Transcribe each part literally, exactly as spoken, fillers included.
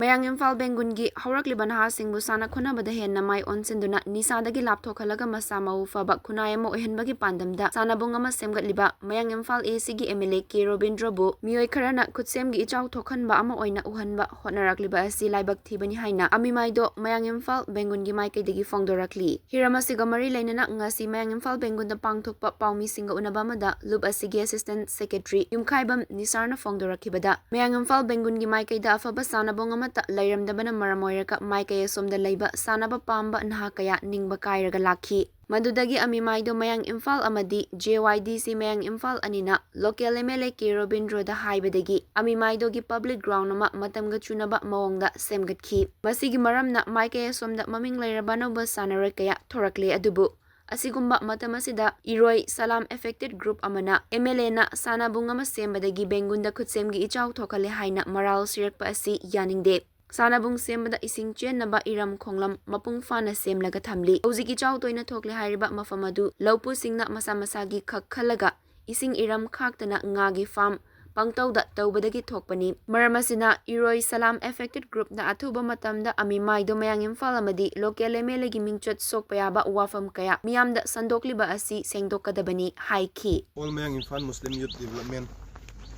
ꯃꯌꯥꯡ ꯏꯝꯐꯥꯜ ꯕꯦꯡꯒꯨꯟꯒꯤ ꯍꯧꯔꯛꯂꯤꯕ ꯅꯍꯥꯁꯤꯡꯕꯨ ꯁꯥꯟꯅ ꯈꯣꯠꯅꯕꯗ ꯍꯦꯟꯅ ꯃꯥꯏ ꯑꯣꯟꯁꯤꯟꯗꯨꯅ ꯅꯤꯁꯥꯗꯒꯤ ꯂꯥꯞꯊꯣꯛꯍꯜꯂꯒ ꯃꯁꯥ ꯃꯎ ꯐꯕ ꯈꯨꯟꯅꯥꯏ ꯑꯃ ꯑꯣꯏꯍꯟꯕꯒꯤ ꯄꯥꯟꯗꯝꯗ ꯁꯥꯟꯅꯕꯨꯡ ꯑꯃ ꯁꯦꯝꯒꯠꯂꯤꯕ ꯃꯌꯥꯡ ꯏꯝꯐꯥꯜ A C ꯒꯤ M L A K ꯔꯣꯕꯤꯟꯗ꯭ꯔꯣꯕꯨ ꯃꯤꯑꯣꯏ ꯈꯔꯅ ꯈꯨꯠꯁꯦꯝꯒꯤ ꯏꯆꯥꯎ ꯊꯣꯛꯍꯟꯕ ꯑꯃ ꯑꯣꯏꯅ ꯎꯍꯟꯕ ꯍꯣꯠꯅꯔꯛꯂꯤꯕ ꯑꯁꯤ ꯂꯥꯏꯕꯛ ꯊꯤꯕꯅꯤ ꯍꯥꯏꯅ ꯑꯃꯤꯃꯥꯏꯗꯣ ꯃꯌꯥꯡ ꯏꯝꯐꯥꯜ ꯕꯦꯡꯒꯨꯟꯒꯤ ꯃꯥꯏꯀꯩꯗꯒꯤ ꯐꯣꯡꯗꯣꯔꯛꯂꯤ꯫ ꯍꯤꯔꯝ ꯑꯁꯤꯒ ꯃꯔꯤ ꯂꯩꯅꯅ ꯉꯁꯤ ꯃꯌꯥꯡ ꯏꯝꯐꯥꯜ ꯕꯦꯡꯒꯨꯟꯗ ꯄꯥꯡꯊꯣꯛꯄ ꯄꯥꯎꯃꯤꯁꯤꯡꯒ ꯎꯅꯕ ꯑꯃꯗ ꯂꯨꯞ ꯑꯁꯤꯒꯤ Assistant Secretary ꯌꯨꯝꯈꯥꯏꯕꯝ ꯅꯤꯁꯥꯔꯅ ꯐꯣꯡꯗꯣꯔꯛꯈꯤꯕꯗ, ꯃꯌꯥꯡ ꯏꯝꯐꯥꯜ ꯕꯦꯡꯒꯨꯟꯒꯤ ꯃꯥꯏꯀꯩꯗ ꯑꯐꯕ ꯁꯥꯟꯅꯕꯨꯡ ꯑꯃꯠꯇ ꯂꯩꯔꯝꯗꯕꯅ ꯃꯔꯝ ꯑꯣꯏꯔꯒ ꯃꯥꯏꯀꯩ ꯑꯁꯣꯝꯗ ꯂꯩꯕ ꯁꯥꯟꯅꯕ ꯄꯥꯝꯕ ꯅꯍꯥ ꯀꯌꯥ ꯅꯤꯡꯕ ꯀꯥꯏꯔꯒ ꯂꯥꯛꯈꯤ꯫ ꯃꯗꯨꯗꯒꯤ ꯑꯃꯤꯃꯥꯏꯗꯣ ꯃꯌꯥꯡ ꯏꯝꯐꯥꯜ ꯑꯃꯗꯤ J Y D C ꯃꯌꯥꯡ ꯏꯝꯐꯥꯜ ꯑꯅꯤꯅ local M L A K ꯔꯣꯕꯤꯟꯗ꯭ꯔꯣꯗ ꯍꯥꯏꯕꯗꯒꯤ ꯑꯃꯤꯃꯥꯏꯗꯣꯒꯤ public ground ꯑꯃ ꯃꯇꯝꯒ ꯆꯨꯅꯕ ꯃꯑꯣꯡꯗ ꯁꯦꯝꯒꯠꯈꯤ꯫ ꯃꯁꯤꯒꯤ ꯃꯔꯝꯅ ꯃꯥꯏꯀꯩ ꯑꯁꯣꯝꯗ ꯃꯃꯤꯡ ꯂꯩꯔꯕ ꯑꯅꯧꯕ ꯁꯥꯟꯅꯔꯣꯏ ꯀꯌꯥ ꯊꯣꯔꯛꯂꯦ꯫ ꯑꯗꯨꯕꯨ ꯑꯁꯤꯒꯨꯝꯕ ꯃꯇꯝ ꯑꯁꯤꯗ ꯏꯔꯣꯏ ꯁꯂꯥꯝ affected group ꯑꯃꯅ M L A ꯅ ꯁꯥꯟꯅꯕꯨꯡ ꯑꯃ ꯁꯦꯝꯕꯗꯒꯤ ꯕꯦꯡꯒꯨꯟꯗ ꯈꯨꯠꯁꯦꯝꯒꯤ ꯏꯆꯥꯎ ꯊꯣꯛꯍꯜꯂꯦ ꯍꯥꯏꯅ ꯃꯔꯥꯜ ꯁꯤꯔꯛꯄ ꯑꯁꯤ ꯌꯥꯅꯤꯡꯗꯦ꯫ ꯁꯥꯟꯅꯕꯨꯡ ꯁꯦꯝꯕꯗ ꯏꯁꯤꯡ ꯆꯦꯟꯅꯕ ꯏꯔꯝ ꯈꯣꯡꯂꯝ ꯃꯄꯨꯡ ꯐꯥꯅ ꯁꯦꯝꯂꯒ ꯊꯝꯂꯤ꯫ ꯍꯧꯖꯤꯛ ꯏꯆꯥꯎ ꯇꯣꯏꯅ ꯊꯣꯛꯂꯦ ꯍꯥꯏꯔꯤꯕ ꯃꯐꯝ ꯑꯗꯨ ꯂꯧꯄꯨꯁꯤꯡꯅ ꯃꯁꯥ ꯃꯁꯥꯒꯤ ꯈꯛ ꯈꯜꯂꯒ ꯏꯁꯤꯡ ꯏꯔꯝ ꯈꯥꯛꯇꯅ ꯉꯥꯒꯤ farm ꯄꯪꯇꯧꯗ ꯇꯧꯕꯗꯒꯤ ꯊꯣꯛꯄꯅꯤ꯫ ꯃꯔꯝ ꯑꯁꯤꯅ ꯏꯔꯣꯏ ꯁꯂꯥꯝ affected group ꯅ ꯑꯊꯨꯕ ꯃꯇꯝꯗ ꯑꯃꯤꯃꯥꯏꯗꯣ ꯃꯌꯥꯡ ꯏꯝꯐꯥꯜ ꯑꯃꯗꯤ local M L A ꯒꯤ ꯃꯤꯡꯆꯠ ꯁꯣꯛꯄ ꯌꯥꯕ ꯋꯥꯐꯝ ꯀꯌꯥ ꯃꯤꯌꯥꯝꯗ ꯁꯟꯗꯣꯛꯂꯤꯕ ꯑꯁꯤ ꯁꯦꯡꯗꯣꯛꯀꯗꯕꯅꯤ ꯍꯥꯏꯈꯤ꯫ All Mayang Imphal Muslim Youth Development,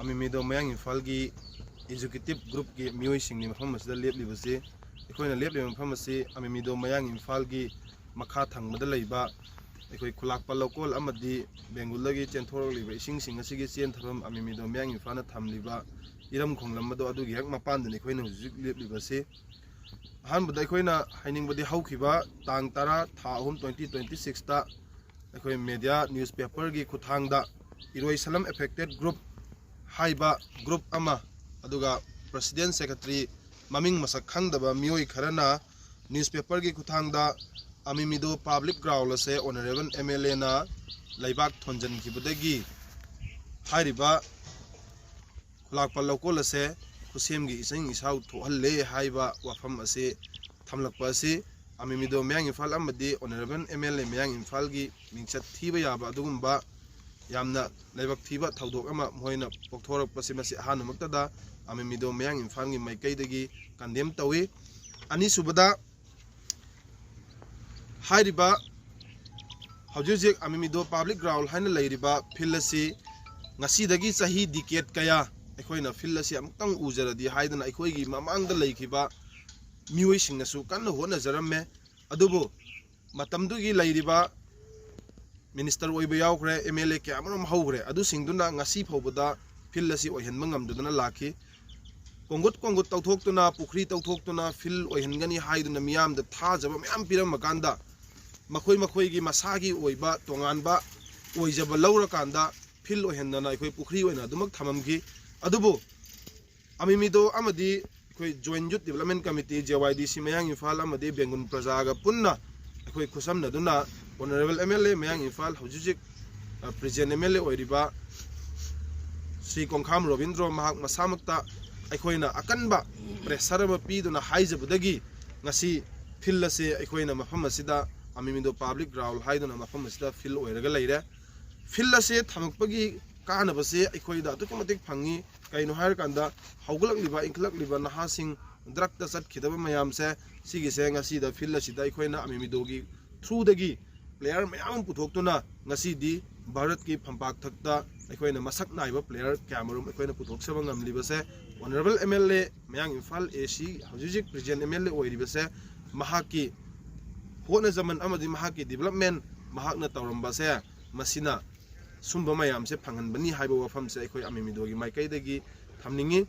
ꯑꯃꯤꯃꯤꯗꯣ ꯃꯌꯥꯡ ꯏꯝꯐꯥꯜꯒꯤ executive group ꯀꯤ ꯃꯤꯑꯣꯏꯁꯤꯡꯅꯤ ꯃꯐꯝ ꯑꯁꯤꯗ ꯂꯦꯞꯂꯤꯕꯁꯤ꯫ ꯑꯩꯈꯣꯏꯅ ꯂꯦꯞꯂꯤꯕ ꯃꯐꯝ ꯑꯁꯤ ꯑꯃꯤꯃꯤꯗꯣ ꯃꯌꯥꯡ ꯏꯝꯐꯥꯜꯒꯤ ꯃꯈꯥ ꯊꯪꯕꯗ ꯂꯩꯕ ꯑꯩꯈꯣꯏ ꯈꯨꯂꯥꯛꯄ ꯂꯧꯀꯣꯜ ꯑꯃꯗꯤ ꯕꯦꯡꯒꯨꯜꯗꯒꯤ ꯆꯦꯟꯊꯣꯔꯛꯂꯤꯕ ꯏꯁꯤꯡꯁꯤꯡ ꯑꯁꯤꯒꯤ ꯆꯦꯟꯊꯐꯝ ꯑꯃꯤꯃꯤꯗꯣ ꯃꯌꯥꯡ ꯏꯝꯐꯥꯜꯅ ꯊꯝꯂꯤꯕ ꯏꯔꯝ ꯈꯣꯡꯂꯝ ꯑꯗꯣ ꯑꯗꯨꯒꯤ ꯍꯦꯛ ꯃꯄꯥꯟꯗꯅꯤ ꯑꯩꯈꯣꯏꯅ ꯍꯧꯖꯤꯛ ꯂꯦꯞꯂꯤꯕꯁꯤ꯫ ꯑꯍꯥꯟꯕꯗ ꯑꯩꯈꯣꯏꯅ ꯍꯥꯏꯅꯤꯡꯕꯗꯤ ꯍꯧꯈꯤꯕ ꯇꯥꯡ ꯇꯔꯥ ꯊꯥ ꯑꯍꯨꯝ twenty twenty six ꯇ ꯑꯩꯈꯣꯏ media newspaper ꯒꯤ ꯈꯨꯠꯊꯥꯡꯗ ꯏꯔꯣꯏ ꯁꯂꯝ affected group ꯍꯥꯏꯕ group ꯑꯃ, ꯑꯗꯨꯒ president secretary ꯃꯃꯤꯡ ꯃꯁꯛ ꯈꯪꯗꯕ ꯃꯤꯑꯣꯏ ꯈꯔꯅ newspaper ꯒꯤ ꯈꯨꯠꯊꯥꯡꯗ ꯑꯃꯤꯃꯤꯗꯣ public ground ꯑꯁꯦ honourable M L A ꯅ ꯂꯩꯕꯥꯛ ꯊꯣꯟꯖꯤꯟꯈꯤꯕꯗꯒꯤ ꯍꯥꯏꯔꯤꯕ ꯈꯨꯂꯥꯛꯄ ꯂꯧꯀꯣꯜ ꯑꯁꯦ ꯈꯨꯠꯁꯦꯝꯒꯤ ꯏꯁꯤꯡ ꯏꯆꯥꯎ ꯊꯣꯛꯍꯜꯂꯦ ꯍꯥꯏꯕ ꯋꯥꯐꯝ ꯑꯁꯤ ꯊꯝꯂꯛꯄ ꯑꯁꯤ ꯑꯃꯤꯃꯤꯗꯣ ꯃꯌꯥꯡ ꯏꯝꯐꯥꯜ ꯑꯃꯗꯤ honourable M L A ꯃꯌꯥꯡ ꯏꯝꯐꯥꯜꯒꯤ ꯃꯤꯡꯆꯠ ꯊꯤꯕ ꯌꯥꯕ ꯑꯗꯨꯒꯨꯝꯕ ꯌꯥꯝꯅ ꯂꯥꯏꯕꯛ ꯊꯤꯕ ꯊꯧꯗꯣꯛ ꯑꯃ ꯃꯈꯣꯏꯅ ꯄꯣꯛꯊꯣꯔꯛꯄꯁꯤ ꯃꯁꯤ ꯑꯍꯥꯟꯕꯃꯛꯇꯗ ꯑꯃꯤꯃꯤꯗꯣ ꯃꯌꯥꯡ ꯏꯝꯐꯥꯜꯒꯤ ꯃꯥꯏꯀꯩꯗꯒꯤ ꯀꯟꯗꯦꯝ ꯇꯧꯏ꯫ ꯑꯅꯤꯁꯨꯕꯗ, ꯍꯥꯏꯔꯤꯕ ꯍꯧꯖꯤꯛ ꯍꯧꯖꯤꯛ ꯑꯃꯤꯃꯤꯗꯣ ꯄꯥꯕ꯭ꯂꯤꯛ ꯒ꯭ꯔꯥꯎꯟ ꯍꯥꯏꯅ ꯂꯩꯔꯤꯕ ꯐꯤꯜ ꯑꯁꯤ ꯉꯁꯤꯗꯒꯤ ꯆꯍꯤ ꯗꯤꯀꯦꯠ ꯀꯌꯥ ꯑꯩꯈꯣꯏꯅ ꯐꯤꯜ ꯑꯁꯤ ꯑꯃꯨꯛꯇꯪ ꯎꯖꯔꯗꯤ ꯍꯥꯏꯗꯨꯅ ꯑꯩꯈꯣꯏꯒꯤ ꯃꯃꯥꯡꯗ ꯂꯩꯈꯤꯕ ꯃꯤꯑꯣꯏꯁꯤꯡꯅꯁꯨ ꯀꯟꯅ ꯍꯣꯠꯅꯖꯔꯝꯃꯦ꯫ ꯑꯗꯨꯕꯨ ꯃꯇꯝꯗꯨꯒꯤ ꯂꯩꯔꯤꯕ ꯃꯤꯅꯤꯁꯇꯔ ꯑꯣꯏꯕ ꯌꯥꯎꯈ꯭ꯔꯦ, ꯑꯦꯝ ꯑꯦꯜ ꯑꯦ ꯀꯌꯥ ꯑꯃꯔꯣꯝ ꯍꯧꯈ꯭ꯔꯦ, ꯑꯗꯨꯁꯤꯡꯗꯨꯅ ꯉꯁꯤ ꯐꯥꯎꯕꯗ ꯐꯤꯜ ꯑꯁꯤ ꯑꯣꯏꯍꯟꯕ ꯉꯝꯗꯗꯅ ꯂꯥꯛꯈꯤ꯫ ꯀꯣꯡꯒꯨꯠ ꯀꯣꯡꯒꯨꯠ ꯇꯧꯊꯣꯛꯇꯨꯅ, ꯄꯨꯈ꯭ꯔꯤ ꯇꯧꯊꯣꯛꯇꯨꯅ ꯐꯤꯜ ꯑꯣꯏꯍꯟꯒꯅꯤ ꯍꯥꯏꯗꯨꯅ ꯃꯤꯌꯥꯝꯗ ꯊꯥꯖꯕ ꯃꯌꯥꯝ ꯄꯤꯔꯝꯃꯀꯥꯟꯗ, ꯃꯈꯣꯏ ꯃꯈꯣꯏꯒꯤ ꯃꯁꯥꯒꯤ ꯑꯣꯏꯕ ꯇꯣꯉꯥꯟꯕ ꯑꯣꯏꯖꯕ ꯂꯧꯔꯀꯥꯟꯗ ꯐꯤꯜ ꯑꯣꯏꯍꯟꯗꯅ ꯑꯩꯈꯣꯏ ꯄꯨꯈ꯭ꯔꯤ ꯑꯣꯏꯅ ꯑꯗꯨꯃꯛ ꯊꯝꯃꯝꯈꯤ꯫ ꯑꯗꯨꯕꯨ ꯑꯃꯤꯃꯤꯗꯣ ꯑꯃꯗꯤ ꯑꯩꯈꯣꯏ Joint Youth Development Committee, J Y D C Mayang Imphal ꯑꯃꯗꯤ ꯕꯦꯡꯒꯨꯟ ꯄ꯭ꯔꯖꯥꯒ ꯄꯨꯟꯅ ꯑꯩꯈꯣꯏ ꯈꯨꯠꯁꯝꯅꯗꯨꯅ Honourable M L A Mayang Imphal, ꯍꯧꯖꯤꯛ ꯍꯧꯖꯤꯛ, ꯑ, present ꯑꯦꯝ ꯑꯦꯜ ꯑꯦ ꯑꯣꯏꯔꯤꯕ ꯁ꯭ꯔꯤ ꯀꯣꯡꯈꯥꯝ ꯔꯣꯕꯤꯟꯗ꯭ꯔꯣ, ꯃꯍꯥꯛ ꯃꯁꯥꯃꯛꯇ ꯑꯩꯈꯣꯏꯅ ꯑꯀꯟꯕ pressure ꯑꯃ ꯄꯤꯗꯨꯅ ꯍꯥꯏꯖꯕꯗꯒꯤ ꯉꯁꯤ ꯐꯤꯜ ꯑꯁꯤ ꯑꯩꯈꯣꯏꯅ ꯃꯐꯝ ꯑꯁꯤꯗ, ꯑꯃꯤꯃꯤꯗꯣ ꯄꯥꯕ꯭ꯂꯤꯛ ꯒ꯭ꯔꯥꯎꯟ ꯍꯥꯏꯗꯨꯅ ꯃꯐꯝ ꯑꯁꯤꯗ ꯐꯤꯜ ꯑꯣꯏꯔꯒ ꯂꯩꯔꯦ꯫ ꯐꯤꯜ ꯑꯁꯤ ꯊꯝꯃꯛꯄꯒꯤ ꯀꯥꯟꯅꯕꯁꯦ ꯑꯩꯈꯣꯏꯗ ꯑꯗꯨꯛꯀꯤ ꯃꯇꯤꯛ ꯐꯪꯉꯤ꯫ ꯀꯩꯅꯣ ꯍꯥꯏꯔꯀꯥꯟꯗ, ꯍꯧꯒꯠꯂꯛꯂꯤꯕ, ꯏꯟꯈꯠꯂꯛꯂꯤꯕ ꯅꯍꯥꯁꯤꯡ ꯗ꯭ꯔꯛꯇ ꯆꯠꯈꯤꯗꯕ ꯃꯌꯥꯝꯁꯦ, ꯁꯤꯒꯤꯁꯦ ꯉꯁꯤꯗ ꯐꯤꯜ ꯑꯁꯤꯗ ꯑꯩꯈꯣꯏꯅ ꯑꯃꯤꯃꯤꯗꯣꯒꯤ ꯊ꯭ꯔꯨꯗꯒꯤ ꯄ꯭ꯂꯦꯌꯔ ꯃꯌꯥꯝ ꯑꯃ ꯄꯨꯊꯣꯛꯇꯨꯅ ꯉꯁꯤꯗꯤ ꯚꯥꯔꯠꯀꯤ ꯐꯝꯄꯥꯛ ꯊꯛꯇ ꯑꯩꯈꯣꯏꯅ ꯃꯁꯛ ꯅꯥꯏꯕ ꯄ꯭ꯂꯦꯌꯔ ꯀꯌꯥꯃꯔꯨꯝ ꯑꯩꯈꯣꯏꯅ ꯄꯨꯊꯣꯛꯆꯕ ꯉꯝꯂꯤꯕꯁꯦ Honourable M L A, Mayang Imphal ꯑꯦ ꯁꯤ, ꯍꯧꯖꯤꯛ ꯍꯧꯖꯤꯛ present ꯑꯦꯝ ꯑꯦꯜ ꯑꯦ ꯑꯣꯏꯔꯤꯕꯁꯦ, ꯃꯍꯥꯛꯀꯤ ꯍꯣꯠꯅꯖꯃꯟ ꯑꯃꯗꯤ ꯃꯍꯥꯛꯀꯤ development, ꯃꯍꯥꯛꯅ ꯇꯧꯔꯝꯕꯁꯦ, ꯃꯁꯤꯅ ꯁꯨꯝꯕ ꯃꯌꯥꯝꯁꯦ ꯐꯪꯍꯟꯕꯅꯤ ꯍꯥꯏꯕ ꯋꯥꯐꯝꯁꯦ ꯑꯩꯈꯣꯏ ꯑꯃꯤꯃꯤꯗꯣꯒꯤ ꯃꯥꯏꯀꯩꯗꯒꯤ ꯊꯝꯅꯤꯡꯉꯤ꯫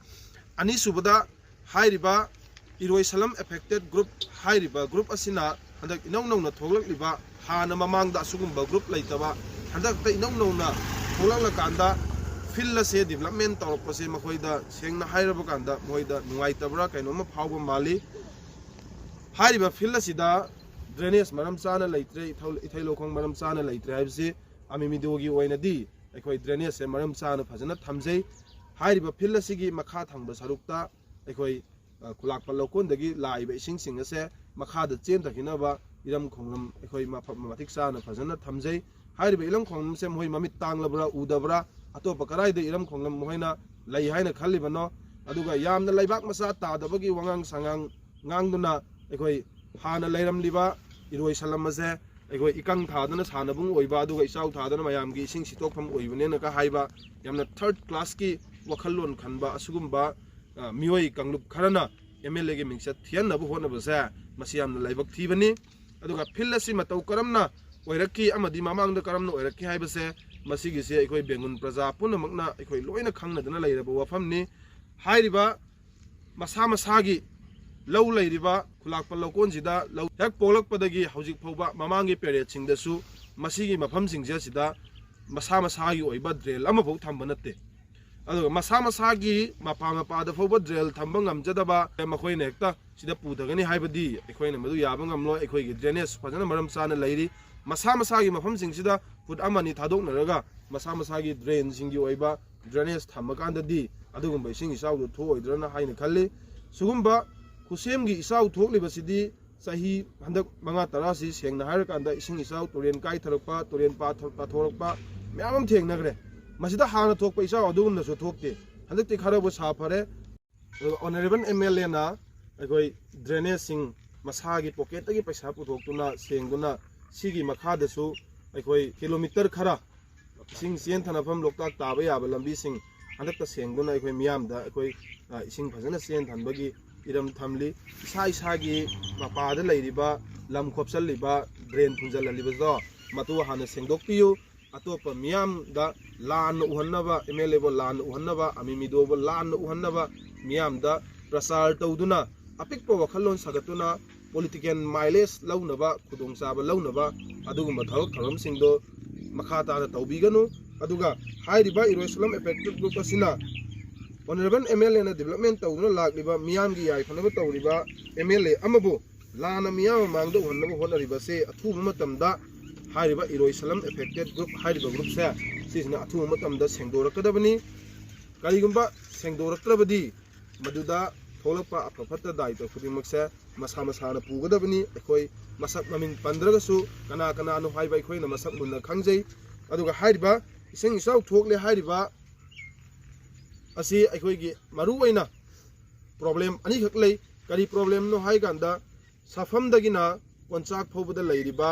ꯑꯅꯤꯁꯨꯕꯗ, ꯍꯥꯏꯔꯤꯕ ꯏꯔꯣꯏ ꯁꯂꯝ affected group ꯍꯥꯏꯔꯤꯕ group ꯑꯁꯤꯅ ꯍꯟꯗꯛ ꯏꯅꯧ ꯅꯧꯅ ꯊꯣꯛꯂꯛꯂꯤꯕ, ꯍꯥꯟꯅ ꯃꯃꯥꯡꯗ ꯑꯁꯤꯒꯨꯝꯕ group ꯂꯩꯇꯕ, ꯍꯟꯗꯛꯇ ꯏꯅꯧ ꯅꯧꯅ ꯊꯣꯛꯂꯛꯂꯀꯥꯟꯗ field ꯑꯁꯦ development ꯇꯧꯔꯛꯄꯁꯦ ꯃꯈꯣꯏꯗ ꯁꯦꯡꯅ ꯍꯥꯏꯔꯕ ꯀꯥꯟꯗ ꯃꯈꯣꯏꯗ ꯅꯨꯡꯉꯥꯏꯇꯕ꯭ꯔꯥ ꯀꯩꯅꯣꯝꯃ ꯐꯥꯎꯕ ꯃꯥꯜꯂꯤ꯫ ꯍꯥꯏꯔꯤꯕ field ꯑꯁꯤꯗ drainage ꯃꯔꯝ ꯆꯥꯅ ꯂꯩꯇ꯭ꯔꯦ, ꯏꯊꯧ-, ꯏꯊꯩ ꯂꯧꯈꯣꯡ ꯃꯔꯝ ꯆꯥꯅ ꯂꯩꯇ꯭ꯔꯦ ꯍꯥꯏꯕꯁꯤ ꯑꯃꯤꯃꯤꯗꯣꯒꯤ ꯑꯣꯏꯅꯗꯤ ꯑꯩꯈꯣꯏ drainage ꯁꯦ ꯃꯔꯝ ꯆꯥꯅ ꯐꯖꯅ ꯊꯝꯖꯩ꯫ ꯍꯥꯏꯔꯤꯕ field ꯑꯁꯤꯒꯤ ꯃꯈꯥ ꯊꯪꯕ ꯁꯔꯨꯛꯇ ꯑꯩꯈꯣꯏ, ꯑ, ꯈꯨꯂꯥꯛꯄ ꯂꯧꯀꯣꯟꯗꯒꯤ ꯂꯥꯛꯏꯕ ꯏꯁꯤꯡꯁꯤꯡ ꯑꯁꯦ ꯃꯈꯥꯗ ꯆꯦꯟꯊꯈꯤꯅꯕ ꯏꯔꯝ ꯈꯣꯡꯂꯝ ꯑꯩꯈꯣꯏ ꯃꯐꯝ ꯃꯇꯤꯛ ꯆꯥꯅ ꯐꯖꯅ ꯊꯝꯖꯩ꯫ ꯍꯥꯏꯔꯤꯕ ꯏꯔꯝ ꯈꯣꯡꯂꯝꯁꯦ ꯃꯈꯣꯏ ꯃꯃꯤꯠ ꯇꯥꯡꯂꯕ꯭ꯔꯥ, ꯎꯗꯕ꯭ꯔꯥ, ꯑꯇꯣꯞꯄ ꯀꯗꯥꯏꯗ ꯏꯔꯝ ꯈꯣꯡꯂꯝ ꯃꯈꯣꯏꯅ ꯂꯩ ꯍꯥꯏꯅ ꯈꯜꯂꯤꯕꯅꯣ? ꯑꯗꯨꯒ ꯌꯥꯝꯅ ꯂꯩꯕꯥꯛ ꯃꯆꯥ ꯇꯥꯗꯕꯒꯤ ꯋꯥꯉꯥꯡ ꯁꯉꯥꯡ ꯉꯥꯡꯗꯨꯅ ꯑꯩꯈꯣꯏ ꯍꯥꯟꯅ ꯂꯩꯔꯝꯂꯤꯕ ꯏꯔꯣꯏ ꯁꯂꯝ ꯑꯁꯦ ꯑꯩꯈꯣꯏ ꯏꯀꯪ ꯊꯥꯗꯅ ꯁꯥꯟꯅꯕꯨꯡ ꯑꯣꯏꯕ, ꯑꯗꯨꯒ ꯏꯆꯥꯎ ꯊꯥꯗꯅ ꯃꯌꯥꯝꯒꯤ ꯏꯁꯤꯡ ꯁꯤꯠꯇꯣꯛꯐꯝ ꯑꯣꯏꯕꯅꯦꯅꯒ ꯍꯥꯏꯕ, ꯌꯥꯝꯅ ꯊꯥꯔꯠ ꯀ꯭ꯂꯥꯁꯀꯤ ꯋꯥꯈꯜꯂꯣꯟ ꯈꯟꯕ ꯑꯁꯤꯒꯨꯝꯕ, ꯑ, ꯃꯤꯑꯣꯏ ꯀꯥꯡꯂꯨꯞ ꯈꯔꯅ ꯑꯦꯝ ꯑꯦꯜ ꯑꯦꯒꯤ ꯃꯤꯡꯆꯠ ꯊꯤꯍꯟꯅꯕ ꯍꯣꯠꯅꯕꯁꯦ, ꯃꯁꯤ ꯌꯥꯝꯅ ꯂꯥꯏꯕꯛ ꯊꯤꯕꯅꯤ꯫ ꯑꯗꯨꯒ ꯐꯤꯜ ꯑꯁꯤ ꯃꯇꯧ ꯀꯔꯝꯅ ꯑꯣꯏꯔꯛꯈꯤ ꯑꯃꯗꯤ ꯃꯃꯥꯡꯗ ꯀꯔꯝꯅ ꯑꯣꯏꯔꯛꯈꯤ ꯍꯥꯏꯕꯁꯦ, ꯃꯁꯤꯒꯤꯁꯦ ꯑꯩꯈꯣꯏ ꯕꯦꯡꯒꯨꯜ ꯄ꯭ꯔꯖꯥ ꯄꯨꯝꯅꯃꯛꯅ ꯑꯩꯈꯣꯏ ꯂꯣꯏꯅ ꯈꯪꯅꯗꯨꯅ ꯂꯩꯔꯕ ꯋꯥꯐꯝꯅꯤ꯫ ꯍꯥꯏꯔꯤꯕ ꯃꯁꯥ ꯃꯁꯥꯒꯤ ꯂꯧ ꯂꯩꯔꯤꯕ ꯈꯨꯂꯥꯛꯄ ꯂꯧꯀꯣꯟꯁꯤꯗ ꯂꯧ ꯍꯦꯛ ꯄꯣꯛꯂꯛꯄꯗꯒꯤ ꯍꯧꯖꯤꯛ ꯐꯥꯎꯕ ꯃꯃꯥꯡꯒꯤ ꯄꯦꯔꯦꯠꯁꯤꯡꯗꯁꯨ ꯃꯁꯤꯒꯤ ꯃꯐꯝꯁꯤꯡꯁꯦ ꯑꯁꯤꯗ ꯃꯁꯥ ꯃꯁꯥꯒꯤ ꯑꯣꯏꯕ ꯗ꯭ꯔꯦꯟ ꯑꯃꯐꯥꯎ ꯊꯝꯕ ꯅꯠꯇꯦ꯫ ꯑꯗꯨꯒ ꯃꯁꯥ ꯃꯁꯥꯒꯤ ꯃꯄꯥ ꯃꯄꯥꯗ ꯐꯥꯎꯕ ꯗ꯭ꯔꯦꯟ ꯊꯝꯕ ꯉꯝꯖꯗꯕ ꯃꯈꯣꯏꯅ ꯍꯦꯛꯇ ꯁꯤꯗ ꯄꯨꯊꯒꯅꯤ ꯍꯥꯏꯕꯗꯤ ꯑꯩꯈꯣꯏꯅ ꯃꯗꯨ ꯌꯥꯕ ꯉꯝꯂꯣꯏ꯫ ꯑꯩꯈꯣꯏꯒꯤ ꯗ꯭ꯔꯦꯅꯦꯖ ꯐꯖꯅ ꯃꯔꯝ ꯆꯥꯅ ꯂꯩꯔꯤ꯫ ꯃꯁꯥ ꯃꯁꯥꯒꯤ ꯃꯐꯝꯁꯤꯡꯁꯤꯗ ꯐꯨꯠ ꯑꯃ ꯑꯅꯤ ꯊꯥꯗꯣꯛꯅꯔꯒ ꯃꯁꯥ ꯃꯁꯥꯒꯤ ꯗ꯭ꯔꯦꯟꯁꯤꯡꯒꯤ ꯑꯣꯏꯕ ꯗ꯭ꯔꯦꯅꯦꯖ ꯊꯝꯃꯀꯥꯟꯗꯗꯤ ꯑꯗꯨꯒꯨꯝꯕ ꯏꯁꯤꯡ ꯏꯆꯥꯎꯗꯨ ꯊꯣꯛꯑꯣꯏꯗ꯭ꯔꯅ ꯍꯥꯏꯅ ꯈꯜꯂꯤ꯫ ꯁꯤꯒꯨꯝꯕ ꯈꯨꯁꯦꯝꯒꯤ ꯏꯆꯥꯎ ꯊꯣꯛꯂꯤꯕꯁꯤꯗꯤ ꯆꯍꯤ ꯍꯟꯗꯛ ꯃꯉꯥ ꯇꯔꯥꯁꯤ ꯁꯦꯡꯅ ꯍꯥꯏꯔꯀꯥꯟꯗ ꯏꯁꯤꯡ ꯏꯆꯥꯎ, ꯇꯨꯔꯦꯟ ꯀꯥꯏꯊꯔꯛꯄ, ꯇꯨꯔꯦꯟ ꯄꯥꯊ-, ꯄꯥꯊꯣꯔꯛꯄ ꯃꯌꯥꯝ ꯑꯃ ꯊꯦꯡꯅꯈ꯭ꯔꯦ꯫ ꯃꯁꯤꯗ ꯍꯥꯟꯅ ꯊꯣꯛꯄ ꯏꯆꯥꯎ ꯑꯗꯨꯒꯨꯝꯅꯁꯨ ꯊꯣꯛꯇꯦ꯫ ꯍꯟꯗꯛꯇꯤ ꯈꯔꯕꯨ ꯁꯥꯐꯔꯦ꯫ ꯑꯗꯨꯒ ꯑꯣꯅꯔꯦꯕꯜ ꯑꯦꯝ ꯑꯦꯜ ꯑꯦꯅ ꯑꯩꯈꯣꯏ ꯗ꯭ꯔꯦꯅꯦꯖꯁꯤꯡ ꯃꯁꯥꯒꯤ ꯄꯣꯀꯦꯠꯇꯒꯤ ꯄꯩꯁꯥ ꯄꯨꯊꯣꯛꯇꯨꯅ ꯁꯦꯡꯗꯨꯅ ꯁꯤꯒꯤ ꯃꯈꯥꯗꯁꯨ ꯑꯩꯈꯣꯏ ꯀꯤꯂꯣꯃꯤꯇꯔ ꯈꯔ ꯏꯁꯤꯡ ꯆꯦꯟꯊꯅꯐꯝ ꯂꯣꯛꯇꯥꯛ ꯇꯥꯕ ꯌꯥꯕ ꯂꯝꯕꯤꯁꯤꯡ ꯍꯟꯗꯛꯇ ꯁꯦꯡꯗꯨꯅ ꯑꯩꯈꯣꯏ ꯃꯤꯌꯥꯝꯗ ꯑꯩꯈꯣꯏ, ꯑ, ꯏꯁꯤꯡ ꯐꯖꯅ ꯆꯦꯟꯊꯟꯕꯒꯤ ꯏꯔꯝ ꯊꯝꯂꯤ꯫ ꯏꯁꯥ ꯏꯁꯥꯒꯤ ꯃꯄꯥꯗ ꯂꯩꯔꯤꯕ ꯂꯝ ꯈꯣꯞꯆꯜꯂꯤꯕ, ꯗ꯭ꯔꯦꯟ ꯐꯨꯟꯖꯜꯍꯜꯂꯤꯕꯗꯣ ꯃꯗꯨ ꯍꯥꯟꯅ ꯁꯦꯡꯗꯣꯛꯄꯤꯌꯨ꯫ ꯑꯇꯣꯞꯄ ꯃꯤꯌꯥꯝꯗ ꯂꯥꯟꯅ ꯎꯍꯟꯅꯕ, ꯑꯦꯝ ꯑꯦꯜ ꯑꯦꯕꯨ ꯂꯥꯟꯅ ꯎꯍꯟꯅꯕ, ꯑꯃꯤꯃꯤꯗꯣꯕꯨ ꯂꯥꯟꯅ ꯎꯍꯟꯅꯕ ꯃꯤꯌꯥꯝꯗ ꯄ꯭ꯔꯆꯥꯔ ꯇꯧꯗꯨꯅ, ꯑꯄꯤꯛꯄ ꯋꯥꯈꯜꯂꯣꯟ ꯁꯥꯒꯠꯇꯨꯅ ꯄꯣꯂꯤꯇꯤꯀꯦꯜ ꯃꯥꯏꯂꯦꯖ ꯂꯧꯅꯕ, ꯈꯨꯗꯣꯡꯆꯥꯕ ꯂꯧꯅꯕ ꯑꯗꯨꯒꯨꯝꯕ ꯊꯕꯛ ꯊꯧꯔꯝꯁꯤꯡꯗꯣ ꯃꯈꯥ ꯇꯥꯅ ꯇꯧꯕꯤꯒꯅꯨ꯫ ꯑꯗꯨꯒ ꯍꯥꯏꯔꯤꯕ ꯏꯔꯣꯏ ꯁꯂꯝ ꯑꯦꯐꯦꯛꯇꯦꯠ ꯒ꯭ꯔꯨꯞ ꯑꯁꯤꯅ ꯑꯣꯅꯔꯦꯕꯜ ꯑꯦꯝ ꯑꯦꯜ ꯑꯦꯅ ꯗꯤꯕꯂꯞꯃꯦꯟ ꯇꯧꯗꯨꯅ ꯂꯥꯛꯂꯤꯕ, ꯃꯤꯌꯥꯝꯒꯤ ꯌꯥꯏꯐꯅꯕ ꯇꯧꯔꯤꯕ ꯑꯦꯝ ꯑꯦꯜ ꯑꯦ ꯑꯃꯕꯨ ꯂꯥꯟꯅ ꯃꯤꯌꯥꯝ ꯃꯃꯥꯡꯗ ꯎꯍꯟꯅꯕ ꯍꯣꯠꯅꯔꯤꯕꯁꯦ ꯑꯊꯨꯕ ꯃꯇꯝꯗ ꯍꯥꯏꯔꯤꯕ ꯏꯔꯣꯏ ꯁꯂꯝ ꯑꯦꯐꯦꯛꯇꯦꯠ ꯒ꯭ꯔꯨꯞ ꯍꯥꯏꯔꯤꯕ ꯒ꯭ꯔꯨꯞꯁꯦ ꯁꯤꯁꯤꯅ ꯑꯊꯨꯕ ꯃꯇꯝꯗ ꯁꯦꯡꯗꯣꯔꯛꯀꯗꯕꯅꯤ꯫ ꯀꯔꯤꯒꯨꯝꯕ ꯁꯦꯡꯗꯣꯔꯛꯇ꯭ꯔꯕꯗꯤ ꯃꯗꯨꯗ ꯊꯣꯛꯂꯛꯄ ꯑꯐ ꯐꯠꯇ ꯗꯥꯏꯇ ꯈꯨꯗꯤꯡꯃꯛꯁꯦ ꯃꯁꯥ ꯃꯁꯥꯅ ꯄꯨꯒꯗꯕꯅꯤ꯫ ꯑꯩꯈꯣꯏ ꯃꯁꯛ ꯃꯃꯤꯡ ꯄꯟꯗ꯭ꯔꯒꯁꯨ ꯀꯅꯥ ꯀꯅꯥꯅꯣ ꯍꯥꯏꯕ ꯑꯩꯈꯣꯏꯅ ꯃꯁꯛ ꯃꯨꯟꯅ ꯈꯪꯖꯩ꯫ ꯑꯗꯨꯒ ꯍꯥꯏꯔꯤꯕ ꯏꯁꯤꯡ ꯏꯆꯥꯎ ꯊꯣꯛꯂꯦ ꯍꯥꯏꯔꯤꯕ ꯑꯁꯤ ꯑꯩꯈꯣꯏꯒꯤ ꯃꯔꯨꯑꯣꯏꯅ ꯄ꯭ꯔꯣꯕ꯭ꯂꯦꯝ ꯑꯅꯤꯈꯛ ꯂꯩ꯫ ꯀꯔꯤ ꯄ꯭ꯔꯣꯕ꯭ꯂꯦꯝꯅꯣ ꯍꯥꯏ ꯀꯥꯟꯗ, ꯁꯥꯐꯝꯗꯒꯤꯅ ꯀꯣꯟꯆꯥꯛ ꯐꯥꯎꯕꯗ ꯂꯩꯔꯤꯕ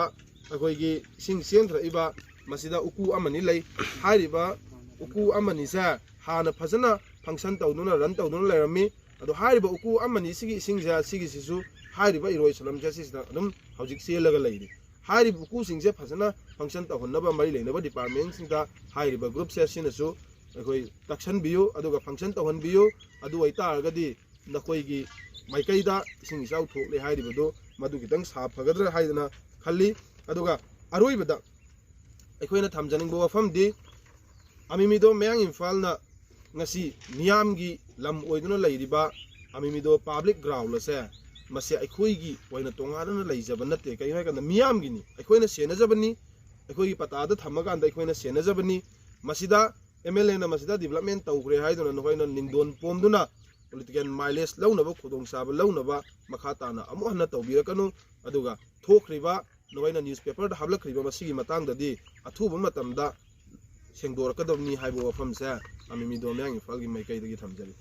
ꯑꯩꯈꯣꯏꯒꯤ ꯏꯁꯤꯡ ꯆꯦꯟꯊꯔꯛꯏꯕ ꯃꯁꯤꯗ ꯎꯀꯨ ꯑꯃꯅꯤ ꯂꯩ꯫ ꯍꯥꯏꯔꯤꯕ ꯎꯀꯨ ꯑꯃꯅꯤꯁꯦ ꯍꯥꯟꯅ ꯐꯖꯅ ꯐꯪꯁꯟ ꯇꯧꯗꯨꯅ, ꯔꯟ ꯇꯧꯗꯨꯅ ꯂꯩꯔꯝꯃꯤ꯫ ꯑꯗꯣ ꯍꯥꯏꯔꯤꯕ ꯎꯀꯨ ꯑꯃꯅꯤ ꯁꯤꯒꯤ ꯏꯁꯤꯡꯁꯦ, ꯁꯤꯒꯤꯁꯤꯁꯨ ꯍꯥꯏꯔꯤꯕ ꯏꯔꯣꯏ ꯁꯂꯝꯁꯦ ꯁꯤꯁꯤꯗ ꯑꯗꯨꯝ ꯍꯧꯖꯤꯛ ꯆꯦꯜꯂꯒ ꯂꯩꯔꯤ꯫ ꯍꯥꯏꯔꯤꯕ ꯎꯀꯨꯁꯤꯡꯁꯦ ꯐꯖꯅ ꯐꯪꯁꯟ ꯇꯧꯍꯟꯅꯕ ꯃꯔꯤ ꯂꯩꯅꯕ ꯗꯤꯄꯥꯔꯠꯃꯦꯟꯁꯤꯡꯗ ꯍꯥꯏꯔꯤꯕ ꯒ꯭ꯔꯨꯞꯁꯦ ꯁꯤꯅꯁꯨ ꯑꯩꯈꯣꯏ ꯇꯛꯁꯟꯕꯤꯌꯨ, ꯑꯗꯨꯒ ꯐꯪꯁꯟ ꯇꯧꯍꯟꯕꯤꯌꯨ꯫ ꯑꯗꯨ ꯑꯣꯏꯇꯥꯔꯒꯗꯤ ꯅꯈꯣꯏꯒꯤ ꯃꯥꯏꯀꯩꯗ ꯏꯁꯤꯡ ꯏꯆꯥꯎ ꯊꯣꯛꯂꯦ ꯍꯥꯏꯔꯤꯕꯗꯨ ꯃꯗꯨ ꯈꯤꯇꯪ ꯁꯥ ꯐꯒꯗ꯭ꯔꯥ ꯍꯥꯏꯗꯅ ꯈꯜꯂꯤ꯫ ꯑꯗꯨꯒ ꯑꯔꯣꯏꯕꯗ ꯑꯩꯈꯣꯏꯅ ꯊꯝꯖꯅꯤꯡꯕ ꯋꯥꯐꯝꯗꯤ, ꯑꯃꯤꯃꯤꯗꯣ ꯃꯌꯥꯡ ꯏꯝꯐꯥꯜꯅ ꯉꯁꯤ ꯃꯤꯌꯥꯝꯒꯤ ꯂꯝ ꯑꯣꯏꯗꯨꯅ ꯂꯩꯔꯤꯕ ꯑꯃꯤꯃꯤꯗꯣ ꯄꯥꯕ꯭ꯂꯤꯛ ꯒ꯭ꯔꯥꯎꯟ ꯑꯁꯦ, ꯃꯁꯤ ꯑꯩꯈꯣꯏꯒꯤ ꯑꯣꯏꯅ ꯇꯣꯉꯥꯟꯅ ꯂꯩꯖꯕ ꯅꯠꯇꯦ꯫ ꯀꯩꯒꯤꯅꯣ ꯍꯥꯏꯀꯥꯟꯗ ꯃꯤꯌꯥꯝꯒꯤꯅꯤ, ꯑꯩꯈꯣꯏꯅ ꯁꯦꯟꯅꯖꯕꯅꯤ, ꯑꯩꯈꯣꯏꯒꯤ ꯄꯇꯥꯗ ꯊꯝꯃꯀꯥꯟꯗ ꯑꯩꯈꯣꯏꯅ ꯁꯦꯟꯅꯖꯕꯅꯤ꯫ ꯃꯁꯤꯗ ꯑꯦꯝ ꯑꯦꯜ ꯑꯦꯅ ꯃꯁꯤꯗ ꯗꯤꯕꯂꯞꯃꯦꯟ ꯇꯧꯈ꯭ꯔꯦ ꯍꯥꯏꯗꯨꯅ ꯅꯈꯣꯏꯅ ꯅꯤꯡꯗꯣꯟ ꯄꯣꯝꯗꯨꯅ ꯄꯣꯂꯤꯇꯤꯀꯦꯜ ꯃꯥꯏꯂꯦꯖ ꯂꯧꯅꯕ ꯈꯨꯗꯣꯡꯆꯥꯕ ꯂꯧꯅꯕ ꯃꯈꯥ ꯇꯥꯅ ꯑꯃꯨꯛ ꯍꯟꯅ ꯇꯧꯕꯤꯔꯛꯀꯅꯨ꯫ ꯑꯗꯨꯒ ꯊꯣꯛꯈ꯭ꯔꯤꯕ ꯅꯈꯣꯏꯅ ꯅ꯭ꯌꯨꯁꯄꯦꯄꯔꯗ ꯍꯥꯞꯂꯛꯈ꯭ꯔꯤꯕ ꯃꯁꯤꯒꯤ ꯃꯇꯥꯡꯗꯗꯤ ꯑꯊꯨꯕ ꯃꯇꯝꯗ ꯁꯦꯡꯗꯣꯔꯛꯀꯗꯕꯅꯤ ꯍꯥꯏꯕ ꯋꯥꯐꯝꯁꯦ ꯑꯃꯤꯃꯤꯗꯣ ꯃꯌꯥꯡ ꯏꯝꯐꯥꯜꯒꯤ ꯃꯥꯏꯀꯩꯗꯒꯤ ꯊꯝꯖꯔꯤ꯫